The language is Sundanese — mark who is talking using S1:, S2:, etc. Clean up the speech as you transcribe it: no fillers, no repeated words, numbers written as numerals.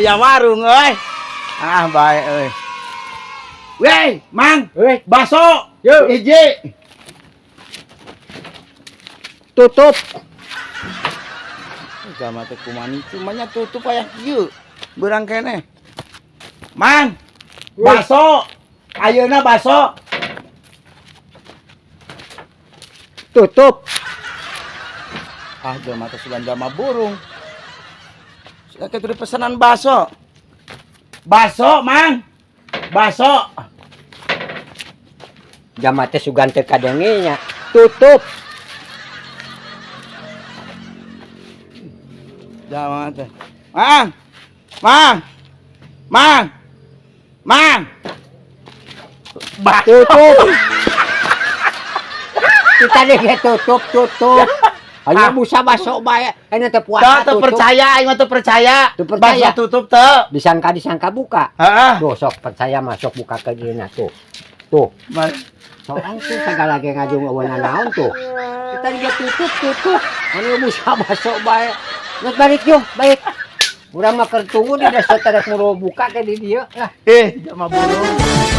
S1: Aya warung euy. Ah, bae euy. Wey, Mang,
S2: Weh,
S1: baso.
S2: Yo.
S1: Hiji.
S2: Tutup.
S1: Jalma teh kumaha cumanya tutup aya kieu. Beurang keneh. Mang, baso. Ayeuna baso.
S2: Tutup.
S1: Ah, jelema teh sugan jalma burung. Sudah kayak pesanan baso. Baso, Mang. Baso.
S2: Jalma teh sugan teu kadenge nya. Tutup.
S1: Jalma teh. Mang. Mang. Mang. Mang. Baso.
S2: Tutup. Kita deh tutup, tutup. Ayo
S1: Ah.
S2: busa baso bae. Ini teh puasa
S1: Teu
S2: tutup.
S1: percaya, aing mah teu percaya.
S2: Teu percaya.
S1: Baso tutup teu.
S2: Disangka disangka buka.
S1: Heeh.
S2: Tuh sok percaya masuk buka ke dirinya tuh. Tuh,
S1: Ma-
S2: soang tuh segala ge ngajung eueun naon tuh. Kita juga tutup, tutup. Anu busa baso bae. Geus balik yo, balik. Urang mah keur tunggu di desa terek muru buka ke di dieu lah.
S1: Eh, jalma burung.